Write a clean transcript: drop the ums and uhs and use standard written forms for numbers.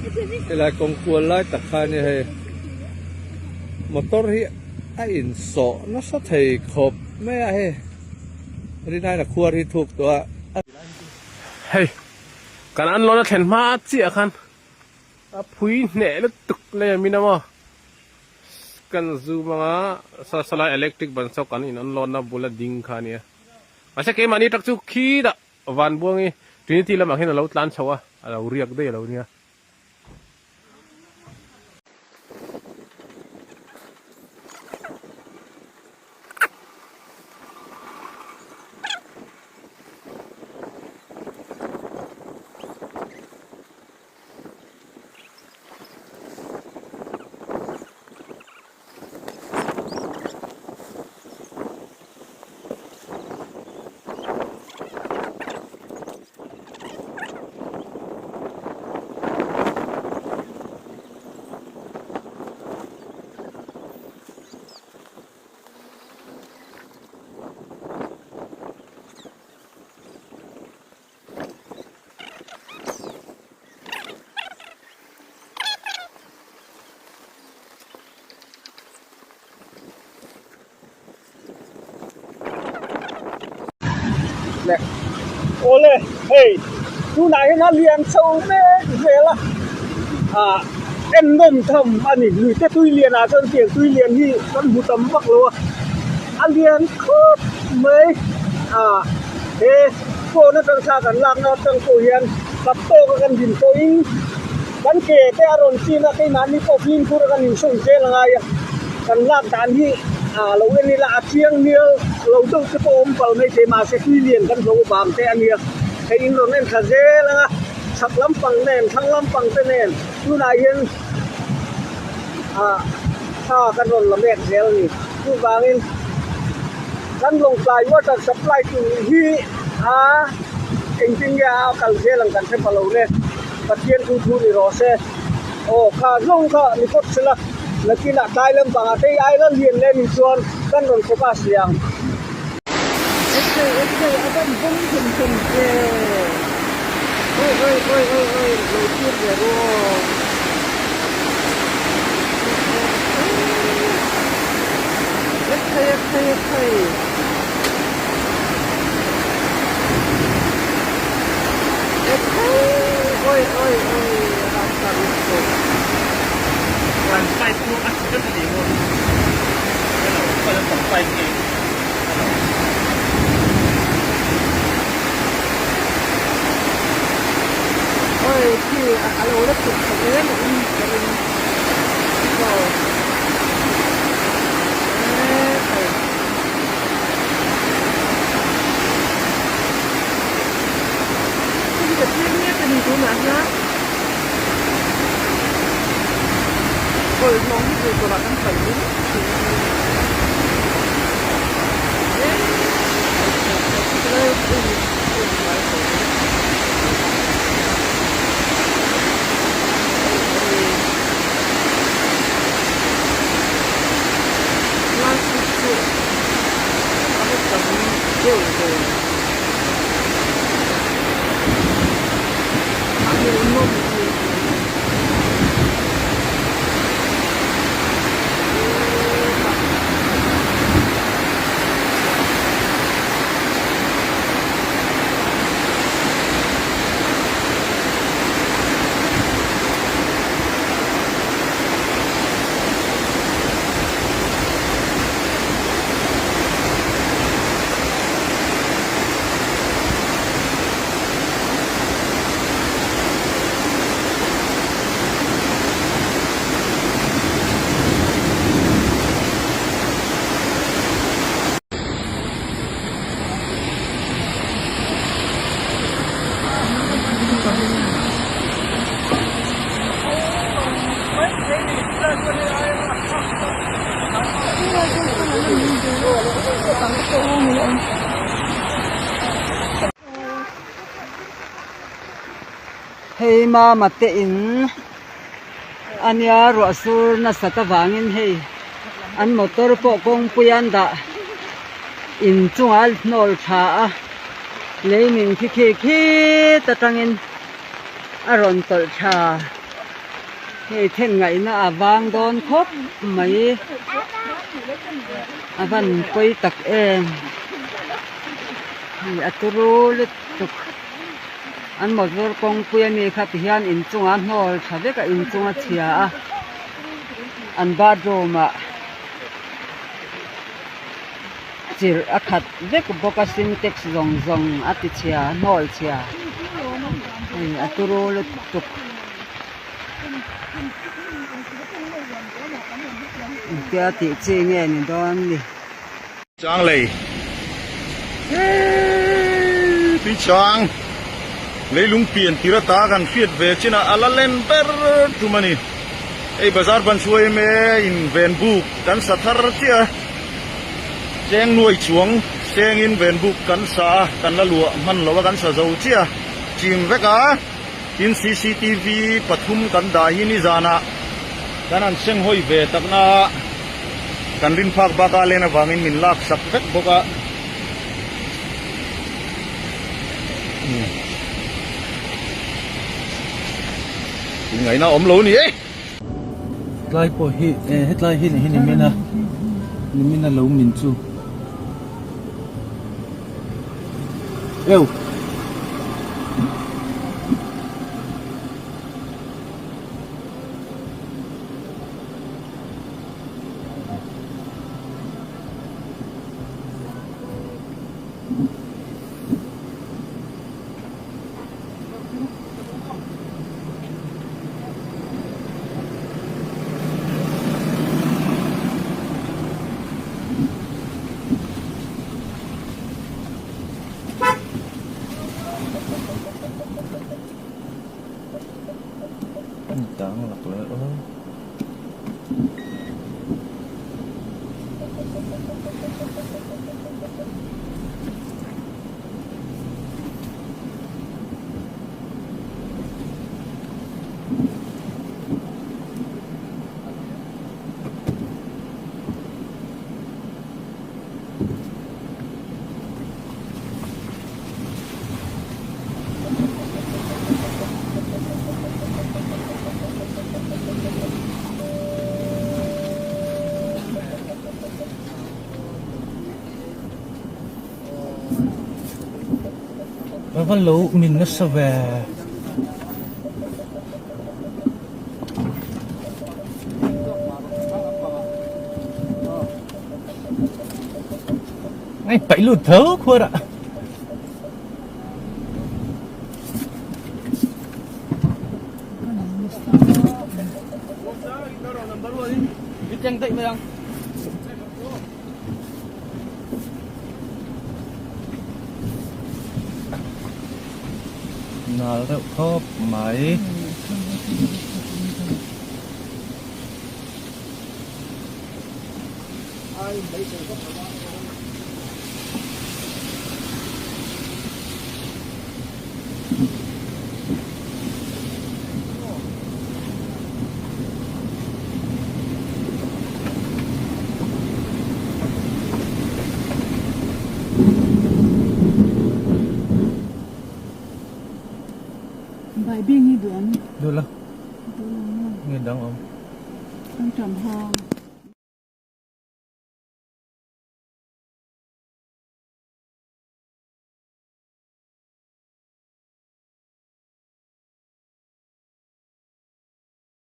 Helai kawng kual lai tak kha a nia hei. Motor hi a insawh nasa thei khawp mai a hei. Rinai a khuar hi thuk tawh a. Hei kan an lawn a thlen hma chiah khan a phui hneh lutuk lei a min a maw kan zoom anga salai electric ban saw kan in an lawn na bula ding kha a nia mahse keimahni tak chu khitah Vanbuangi Trinity lamah hian a lo tlan chho a a lo riak daih a lo nia. Awle hei tunah hian a lian chho mek zel a ah en nawm tham a ni lui te tui lian ah chuan tiang tui lian hi kan hmu tam vak lo a a lian khawp mai ah he phone atang thla kan lakna atang pawh hian kap tawk a kan din pawhin kan ke te a rawn chin a keimahni pawh fimkhur a kan insawm zel a ngai a kan lak dan hi ah lo en ila a chiang mial lo deuh te pawh a awm pal maithei mahse tui lian kan hlo vang te a nia hei in rawn en thla zel ang a chhak lampang nen thlang lampang te nen tunah hian ah thla kan rawn la mek zel a ni chuvangin kan Lawngtlai water supply tur hi a engtin nge a kal zel ang kan hre pha lo le Pathian thu thu ni rawh se aw kha zawng kha ni phawt sela nakinah tlai lampangah te i aila lian leh ni chuan kan rawn focus leh ang. Oi oi a van vawng thum thum che oi oi oi oi oi lo thlir ve ru aw ekhai ekhai ekhai ekhai oi oi oi rapthlak lutuk. Kan pipe chu a chhe vek a ni maw? Hello, khawi lampang pipe nge? Hello. Oi khi a lo la chhuk chho hle mai in ka ring aw ekhai. Hei hi ka thlir mek a ni tunah hian. Bawlhhlawh hi bawlhhlawh ah kan paih ringawt thin a ni. Plastic chu a va tam deuh ve. A hmuhnawm thei Hei mama te in a nia ruah sur nasat avangin hei an motor pawh kawngpui an dah inchungah a hnawl tha a lei min khi khi khit atangin a rawn tawlh tha. Hei then ngaihna a vang dawn khawp mai a van pawi tak em hei a turu lutuk an motor kawngpui a mi kha tihian inchungah a hnawl tha vek a inchung a chhia a an bathroom ah chirh a khat vek bawk a sintex zawng zawng a ti chhia a hnawl chhia hei a turu lutuk. Engtia tih chi nge ni dawn ni. Chang lei tui chang leilung pian tir ata kan hriat ve chin a a la len ber tum a ni. Hei bazar ban chu em e in ven buk kan sa thar chiah a, cheng nuai chuang sengin ven buk kan sa a, kan la luah hman lo a kan sa zo chiah a, chim vek a. Tin cctv pathum kan dah hi nizanah kan han seng hawi ve takna a kan rin phak bak a len avangin min lak sak vek bawk a. Ingaihna awm lo ni e. Tlai pawh hi eh hetlai hi ni min a ni min a lo min chu eu. Tang lak leh aw. A va lo min nasa ve. Ngay paih lut tho khuar ah. Nal reuh khawp mai. Baibing hi duh ang. Duh la. Nge dang awm. Kan ṭam hang.